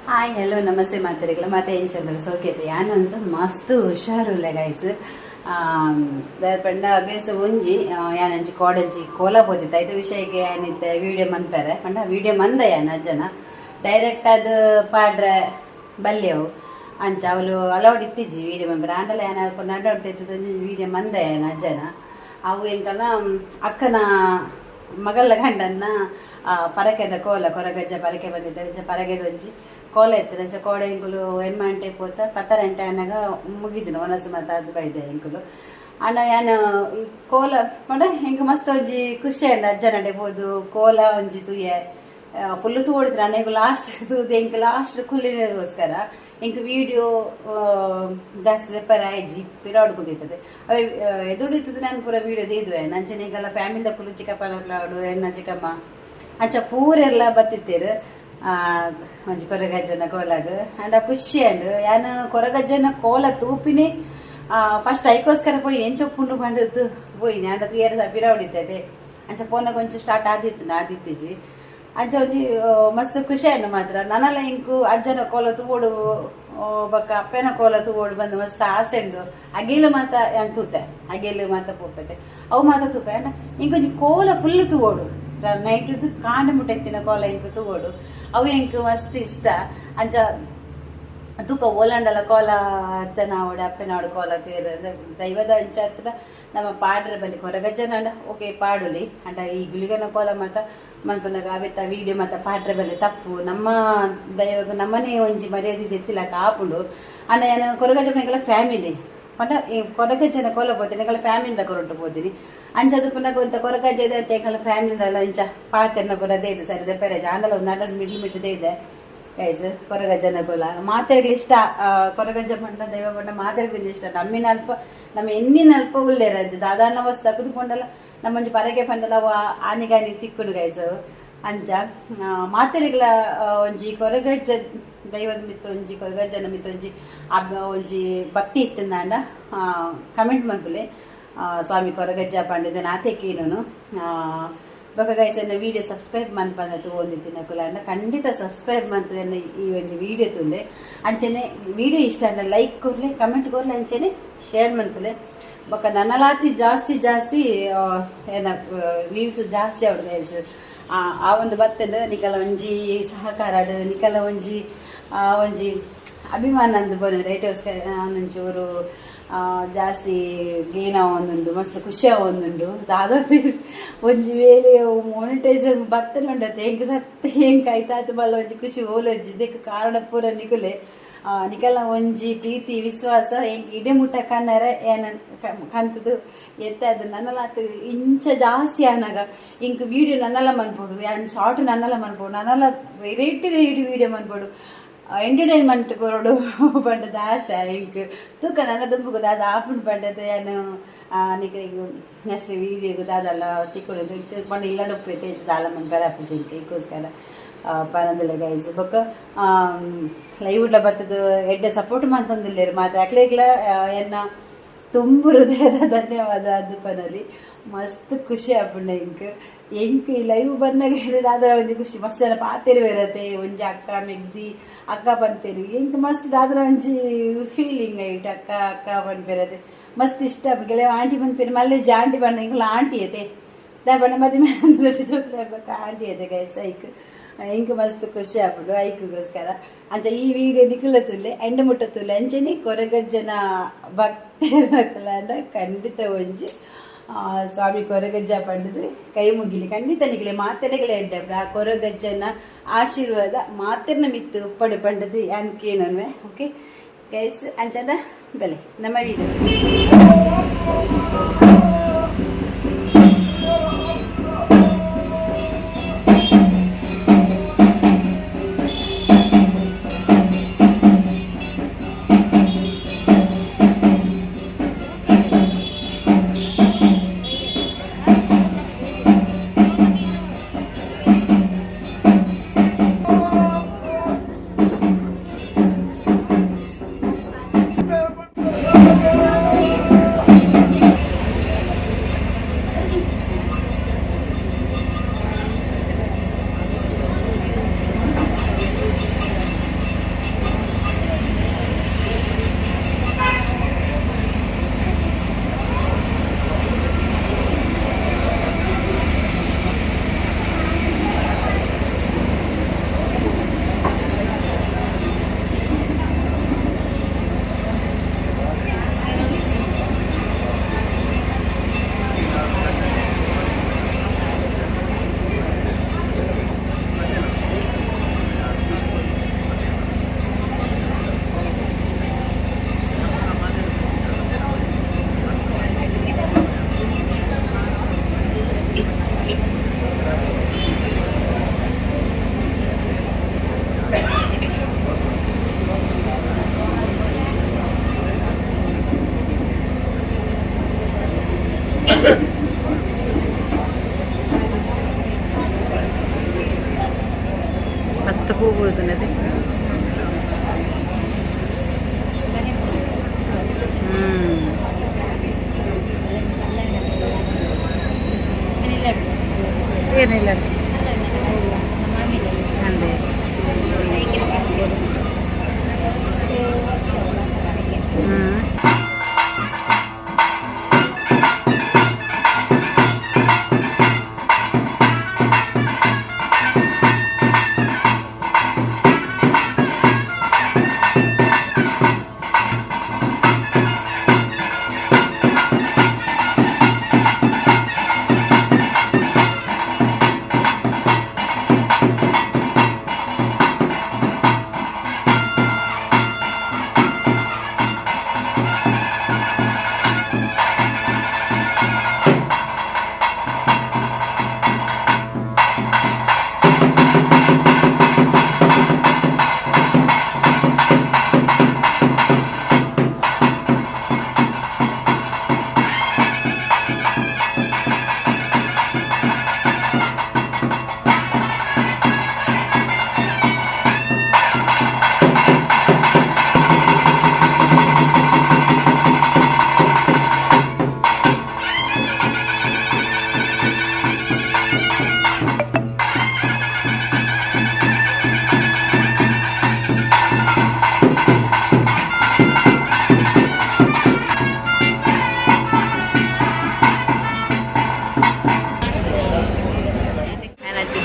Hi hello namaste ಮಾತಾಡಿಗಳ ಮತ್ತೆ ಎಂಚಲ್ಲ ಸೌಖ್ಯತೆ ಯಾನಂತ ಮಸ್ತ್ ಹುಷಾರುಲ್ಲ guys. ಪಂಡ ಅಗೇಸ ಒಂಜಿ ಯಾನಂಜಿ ಕೋಡಂಜಿ ಕೋಲ ಪೋದಿತ್ತ ಐತ ವಿಷಯಕ್ಕೆ ಯಾನಿತ್ತೆ ವೀಡಿಯೋ ಮನ್ಪೆರೆ ಪಂಡ ವೀಡಿಯೋ ಮಂದ ಯಾನ ಅಜ್ಜನ ಡೈರೆಕ್ಟ್ ಅದು ಪಾಡ್ರೆ ಬಲ್ಯವು ಅಂಚ ಅವಳು ಅಲೌಡ್ ಇತ್ತಿಜ್ಜಿ ವೀಡಿಯೋ ಮನ್ಪೆರೆ ಆಂಡಲ ಯಾನ ನಡೌಡ್ ಇತ್ತದ ಒಂಜಿ ವೀಡಿಯೋ ಮಂದ ಯಾನ ಅಜ್ಜನ ಅವು ಎಂಕಲ್ಲ ಅಕ್ಕನ ಮಗಲ್ಲ ಗಂಡನ್ನ ಪರಕೆದ ಕೋಲ ಕೊರಗಜ್ಜ ಪರಕೆ ಬಂದಿದ್ದಾರೆ ಅಂಚ ಪರಕೆದ ಒಂಜಿ ಕೋಲ ಇತ್ತು ಅಂಚ ಕೋಡೆ ಎಂಕುಲು ಎನ್ಮಂಟೆ ಪೋತ ಪತ್ತರಂಟೆ ಅನ್ನಾಗ ಮುಗಿದಿನ ಒನಸು ಮಾತ ಅದು ಬೈದೆ ಎಂಕುಲು ಅಣ್ಣ ಯಾನ್ ಈ ಕೋಲ ಪಂಡ ಎಂಕ್ ಮಸ್ತ್ ಒಂಜಿ ಖುಷಿ ಅಂಡ ಅಜ್ಜನಡೆ ಪೋದು ಕೋಲ ಒಂಜಿ ತೂಯೆ ಫುಲ್ ತೂಡಿದ್ರು ಅಣ್ಣ ಎಂಕ್ ಲಾಸ್ಟ್ ತೂದು ಎಂಕ್ ಲಾಸ್ಟ್ ಕುಲ್ಲಿನಗೋಸ್ಕರ ಎಂಕ್ ವೀಡಿಯೋ ಜಾಸ್ತಿ ದೆಪ್ಪರೆ ಆಯ್ಜಿ ಪಿರಾಡ್ ಕುದಿತದೆ ಅವೇ ಎದುರು ಇತ್ತದ ನಾನು ಪೂರ ವೀಡಿಯೋ ದೇದುವೆ ನಂಚನೆ ಎಂಕೆಲ್ಲ ಫ್ಯಾಮಿಲಿ ಕುಲು ಚಿಕ್ಕಪ್ಪನಕ್ಲಾಡು ಎನ್ನ ಚಿಕ್ಕಮ್ಮ ಅಂಚ ಪೂರೆಲ್ಲ ಬತ್ತಿತ್ತೇರು ಒಂಜಿ ಕೊರಗಜ್ಜನ ಕೋಲಾಗ ಅಂಡ ಖುಷಿ ಅಂಡ್ ಯಾನ್ ಕೊರಗಜ್ಜನ ಕೋಲ ತೂಪಿನಿ ಫಸ್ಟ್ ಐಕೋಸ್ಕರ ಪೋಯಿ ಎಂಚೊಪ್ಪುಂಡು ಪಂಡದ್ದು ಪೋಯಿನಿ ಅಂಡ ತೂಯರ ಸಹ ಪಿರಾವಡಿತ್ತದೆ ಅಂಚ ಪೋನಾಗ ಒಂಚು ಸ್ಟಾರ್ಟ್ ಆದಿತ್ತು ಆದಿತ್ತಿಜಿ ಅಂಚ ಒಂಜಿ ಮಸ್ತ್ ಖುಷಿ ಆಂಡ್ ಮಾತ್ರ ನನಲ ಇಂಕು ಅಜ್ಜನ ಕೋಲ ತೂವೊಡು ಬೊಕ್ಕ ಅಪ್ಪನ ಕೋಲ ತೂವೊಡು ಬಂದು ಮಸ್ತ್ ಆಸೆ ಉಂಡು ಅಗೆಲು ಮಾತ ಯಾನ್ ತೂತೆ ಅಗೆಲು ಮಾತ ಪೋಪೆತೆ ಅವು ಮಾತ ತೂಪೆ ಅಂಡ ಇಂಕೊಂಜಿ ಕೋಲ ಫುಲ್ ತೂವೊಡು ನೈಟ್ ಕಾಂಡ ಮುಟ್ಟ ಎತ್ತಿನ ಕೋಲ ಇಂಕು ತೂವೊಡು ಅವು ಎಂಕ್ ಮಸ್ತ್ ಇಷ್ಟ ಅಂಚ ತೂಕ ಓಲಾಂಡಲ ಕೋಲ ಅಜ್ಜನ ಆವಡ್ ಅಪ್ಪನ ಆವಡ್ ಕೋಲ ತೇರ್ ದೈವದ ಅಂಚ ಹತ್ರ ನಮ್ಮ ಪಾಡ್ರ ಬಲಿ ಕೊರಗಜ್ಜನ ಅಂಡ ಓಕೆ ಪಾಡುಲಿ ಅಂಡ ಈ ಗುಳಿಗನ ಕೋಲ ಮಾತ ಮನ್ಪುನಗ ಅವೆತ್ತ ವೀಡಿಯೋ ಮಾತ ಪಾಡ್ರ ಬಲಿ ತಪ್ಪು ನಮ್ಮ ದೈವಗ ನಮ್ಮನೆ ಒಂಜಿ ಮರ್ಯಾದೆ ದೆತ್ತಿಲಕ ಆಪುಂಡು ಅಂಡ ಯಾನ್ ಕೊರಗಜ್ಜ ಎಂಕಲ ಫ್ಯಾಮಿಲಿ ಪಂಡ ಈ ಕೊರಗಜ್ಜನ ಕೋಲ ಪೋತೀನಿ ಎಂಕಲ ಫ್ಯಾಮಿಲಿದ ಕೊರೊಟ್ಟು ಪೋತೀನಿ ಅಂಚ ಅದು ಪುನಗ ಒಂತ ಕೊರಗಜ್ಜ ಇದೆ ಅಂತ ಎಂಕಲ ಫ್ಯಾಮಿಲಿದಲ್ಲ ಇಂಚ ಪಾತೆರ್ನ ಪೂರ ಇದೆ ಸರಿ ದೆಪ್ಪೆರೆ ಆಂಡಲ ಒಂದು ನಡ ಮಿಡ್ಲ್ ಮಿಡ್ಲ್ ಇದೆ ಗೈಸ್. ಕೊರಗಜ್ಜನ ಕೋಲ ಮಾತೆರ್ಗ್ ಇಷ್ಟ ಕೊರಗಜ್ಜ ಪಂಡ ದೈವ ಪಂಡ ಮಾತೆರ್ಗ್ ಇಷ್ಟ ನಮ್ಮಿನ ಅಲ್ಪ ನಮ್ಮ ಎನ್ನಿನ ಅಲ್ಪ ಉಲ್ಲೇರ್ ಅಜ್ಜ ದಾದಾನ ವಸ್ತು ತಕ್ಕದು ಪಂಡಲ ನಮ್ಮೊಂಜಿ ಪರಕೆ ಪಂಡಲ ಅವು ಆನಿಗಾನಿ ತಿಕ್ಕುಡು ಗೈಸ್. ಅಂಚ ಮಾತೆರ್ಗ್ಲ ಒಂಜಿ ಕೊರಗಜ್ಜ ದೈವದ ಮಿತ್ತ ಒಂಜಿ ಕೊರಗಜ್ಜನ ಮಿತ್ತ ಒಂಜಿ ಒಂಜಿ ಭಕ್ತಿ ಇತ್ತಿಂದಾಂಡ ಕಮೆಂಟ್ ಮನ್ಪುಲೆ ಸ್ವಾಮಿ ಕೊರಗಜ್ಜ ಪಂಡಿದ ನಾತೆ ಕೀನುನು. ಬೊಕ ಗೈಸ್ ಎನ್ನ ವೀಡಿಯೋ ಸಬ್ಸ್ಕ್ರೈಬ್ ಮನ್ಪಂದ ತೂವೊಂದಿತ್ತಿನ ಕುಲಾಂಡ ಖಂಡಿತ ಸಬ್ಸ್ಕ್ರೈಬ್ ಮಂತುದು ಈ ಒಂಜಿ ವೀಡಿಯೋ ತೂಲೆ ಅಂಚನೆ ವೀಡಿಯೋ ಇಷ್ಟ ಅಂಡ ಲೈಕ್ ಕೊರ್ಲೆ ಕಮೆಂಟ್ ಕೊರ್ಲೆ ಅಂಚನೆ ಶೇರ್ ಮನ್ಪುಲೆ. ಬೊಕ ನನಲಾತಿ ಜಾಸ್ತಿ ಜಾಸ್ತಿ ಏನ ವ್ಯೂಸ್ ಜಾಸ್ತಿ ಆವಡ್ ಗೈಸ್. ಆ ಒಂದು ಬತ್ತದ ನಿಕಲ ಒಂಜಿ ಸಹಕಾರ ನಿಕಲ ಒಂಜಿ ಒಂಜಿ ಅಭಿಮಾನ ಅಂದ್ ಬೋನೆ ರೈಟೋಸ್ಕರ ಒಂಚೂರು ಜಾಸ್ತಿ ಗೇನ್ ಆವೊಂದುಂಡು ಮಸ್ತ್ ಖುಷಿ ಆವೊಂದುಂಡು ದಾದ ಒಂಜಿ ವೇಳೆ ಮೊನಿಟೈಸ್ ಬತ್ತನೆ ಉಂಡತೆ ಎಂಕ್ ಸತ್ಯ ಎಂಕ್ ಐತಾತ್ ಬಲ್ಲ ಒಂಜಿ ಖುಷಿ ಓಲೊಂಜಿ ಇದಕ್ಕೆ ಕಾರಣ ಪೂರ ನಿಕುಲೆ ನಿಕಲ್ನ ಒಂಜಿ ಪ್ರೀತಿ ವಿಶ್ವಾಸ ಎಂಕ್ ಇಡೆ ಮುಟ್ಟ ಕನ್ನರ ಏನ ಕಂತದು ಎತ್ತದು ನನ್ನಲಾತ್ ಇಂಚ ಜಾಸ್ತಿ ಆನಗ ಇಂಕ್ ವೀಡಿಯೋ ನನ್ನಲ ಮನ್ಪೊಡು ಯಾನ್ ಶಾರ್ಟ್ ನನ್ನಲ ಮನ್ಪೊಡು ನನ್ನಲ variety variety video ಮನ್ಪೊಡು entertainment ಕೊರೊಡು ಪಂಡದ ಆಸೆ ಎಂಕ್ ತೂಕ ನನ್ನ ದುಂಬುಗು ದಾದ ಆಪುಂಡು ಪಂಡದ ಯಾನ್ ನಿಕಲೆಗ್ ನೆಕ್ಸ್ಟ್ ವೀಡಿಯೋಗು ದಾದಲ್ಲ ತಿಕ್ಕೊಡು ಪಂಡ ಇಲ್ಲಡ್ ಉಪ್ಪು ದಾಲ ಮನ್ಪೆರೆ ಆಪುಜಿ ಎಂಕ್ ಐಕೋಸ್ಕರ ಪನೊಂದುಲ್ಲೆ ಗೈಸ್. ಬೊಕ್ಕ ಲೈವ್ ಡ್ಲ ಬತ್ತುದು ಎಡ್ಡೆ ಸಪೋರ್ಟ್ ಮಂತೊಂದುಲ್ಲೆರ್ ಮಾತ ಅಕ್ಲೆಗ್ಲ ಎನ್ನ ತುಂಬು ಹೃದಯದ ಧನ್ಯವಾದ ಅದು ಪನೊಲಿ ಮಸ್ತ್ ಖುಷಿ ಆಪುಂಡು ಎಂಕ್ ಎಂಕ್ ಈ ಲೈವ್ ಬನ್ನಗ ದಾದಲ ಒಂಜಿ ಖುಷಿ ಮಸ್ತ್ ಜನ ಪಾತೆರ್ವೆರತೆ ಒಂಜಿ ಅಕ್ಕ ಮೆಗ್ದಿ ಅಕ್ಕ ಪನ್ಪೆರ್ ಎಂಕ್ ಮಸ್ತ್ ದಾದಲ ಒಂಜಿ ಫೀಲಿಂಗ್ ಐಟ್ ಅಕ್ಕ ಅಕ್ಕ ಪನ್ಪೆರತೆ ಮಸ್ತ್ ಇಷ್ಟ ಕೆಲವು ಆಂಟಿ ಪನ್ಪೆರ್ ಮಲ್ಲೆಜ್ಜಿ ಆಂಟಿ ಪಂಡ ಎಂಕುಲು ಆಂಟಿ ಅತೆ ದಾಯೆ ಪಂಡ ಮದಿಮೆ ರಡ್ಡ್ ಜೋಕುಲು ಬೊಕ್ಕ ಆಂಟಿ ಅತೆ ಗೈಸ್ ಐಕ್ ಎಂಕ್ ಮಸ್ತ್ ಖುಷಿ ಆಪುಂಡು ಐಕ್ಗೋಸ್ಕರ ಅಂಚ ಈ ವಿಡಿಯೋ ನಿಕುಲ ತೂಲೆ ಎಂಡ್ ಮುಟ್ಟ ತೂಲೆ ಅಂಚನೆ ಕೊರಗಜ್ಜನ ಭಕ್ತರನಕುಲಾಂಡ ಖಂಡಿತ ಒಂಜಿ ಸ್ವಾಮಿ ಕೊರಗಜ್ಜ ಪಂಡುದು ಕೈ ಮುಗಿಲಿ ಖಂಡಿತ ನಿಕಲೆ ಮಾತೆರೆಗ್ಲ ಎಡ್ಡೆ ಆ ಕೊರಗಜ್ಜನ ಆಶೀರ್ವಾದ ಮಾತೆರ್ನ ಮಿತ್ತು ಉಪ್ಪಡು ಪಂಡುದು ಯಾನ್ ಕೇನೊನ್ವೆ ಓಕೆ ಗೈಸ್ ಅಂಚನ ಬೆಲೆ ನಮ್ಮ ವಿಡಿಯೋ. ಏನಿಲ್ಲ ಅಂದೆ.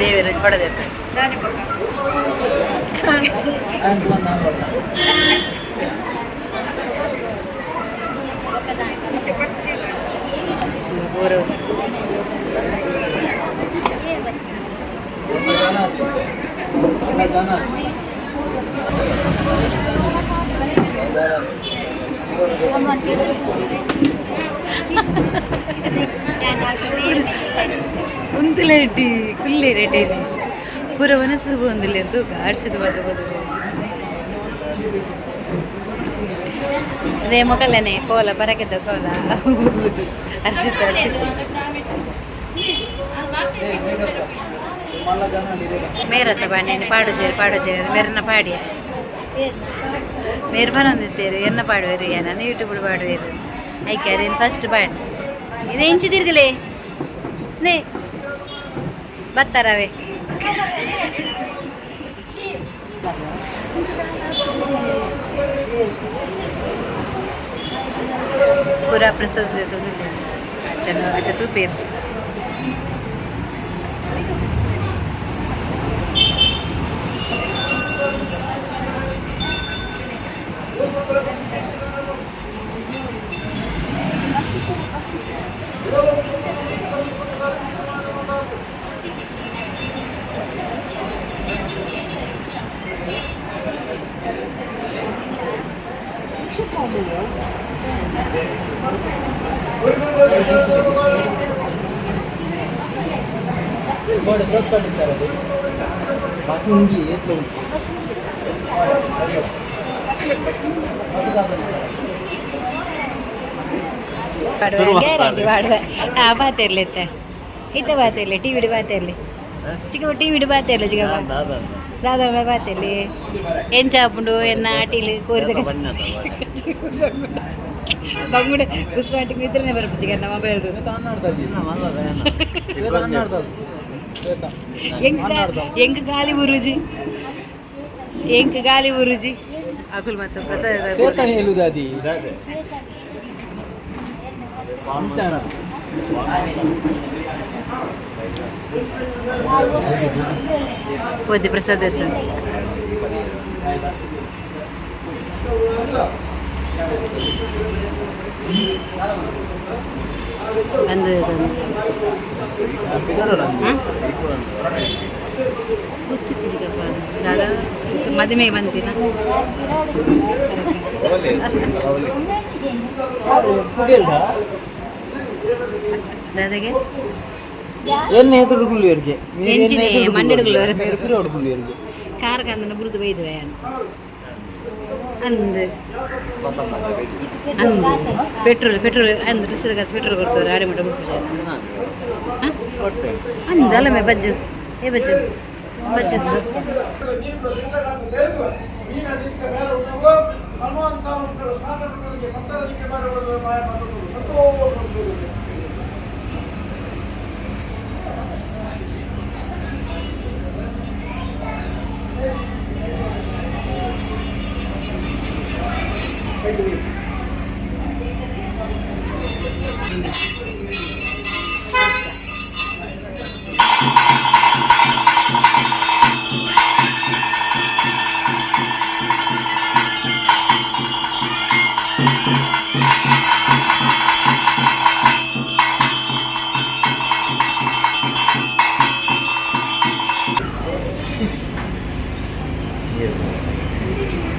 ದೇವರು ಕೊಡಬೇಕು. ಉಂತುಲೆಡ್ಡಿ ಕುಲ್ಲೆ ರೆಡ್ಡಿ ಪೂರ ಮನಸ್ಸು ಒಂದುಲೆಂದು ಗಾಡ್ಸದು ಬದ ಅದೇ ಮೊಕಲನೆ ಕೋಲ ಬರಕೆದ ಕೋಲ ಅರ್ಜಿತ ಅರ್ಜಿತ ಮೇರತ್ತ ಬಾಣೆ ಪಾಡು ಸೇರಿ ಪಾಡು ಸೇರಿ ಮೇರನ್ನ ಪಾಡಿಯ ಮೇರ್ ಬರೊಂದಿತ್ತೇರು ಎನ್ನ ಪಾಡುವೇರು ನಾನು ಯೂಟ್ಯೂಬ್ ಪಾಡುವೇರು ಐಕೆ ಅದೇನು ಫಸ್ಟ್ ಪಾಡು ಇದು ಇಂಚು ತಿರ್ಗಲೇ ನೇ ಬತ್ತಾರವೇ. ಪೂರಾ ಪ್ರಸಾದ ಚೆನ್ನಾಗಿ ತೂಪೇರು. ಗ್ಯಾರಂಟಿ ಪಾಡುವ. ಆ ಬಾತಿರ್ಲಿ ಇತ್ತೆ ಇತ್ತ ಬಾತಿರ್ಲಿ ಟಿ ವಿಡಿ ಬಾತಿರ್ಲಿ ಚಿಕ್ಕಪ್ಪ ಟಿ ವಿಡಿ ಬಾತಿರ್ಲಿ ಚಿಕ್ಕಪ್ಪ ದಾದಾ ಬಾತಿರ್ಲಿ ಎಂಚ ಆಪುಂಡು ಎನ್ನ ಆಟಿಲಿ ಕೋರಿದ ಬಂಗುಡೆ ಪುಷ್ಪಾಟಿಗೆ ಇದ್ರೇ ಬರ್ಪು ಚಿಕ್ಕಣ್ಣ ಮೊಬೈಲ್. ಎಂಕ್ ಗಾಲಿ ಉರುಜಿ ಎಂಕ್ ಗಾಲಿ ಉರುಜಿ ಅಕುಲ್ ಮತ್ತು ಪ್ರಸಾದ. ಪೋದಿ ಪ್ರಸಾದ ಬಂದು ದಾದಾ ಮದುವೆ ಬಂತಿನ. ದಾದಾಗೆ ಎಣ್ಣೆ ಎದುರುಗುಳ್ಳಿಯರಿಗೆ ಎಂಚಿನೆ ಮಂಡೆಡುಗುಳ್ಳುವರು. ಕಾರ್ ಕಂದನ ಬುರುದು ಬೈದುವೆ ಅಂದ್ ಅಂದ್ ಪೆಟ್ರೋಲ್ ಪೆಟ್ರೋಲ್ ಅಂದ್ ರುಷದ ಕಾಸು ಪೆಟ್ರೋಲ್ ಕೊಡ್ತಾರೆ ಆಡೆ ಮಟ್ಟ ಬಿಡ್ಪು ಅಂದ ಅಲ್ಲ ಮೇ ಬಜ್ಜು ಏ ಬಜ್ಜು.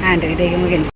ಆಂಡ್ ಇಡೆಗೆ ಮುಗಿಂಡು.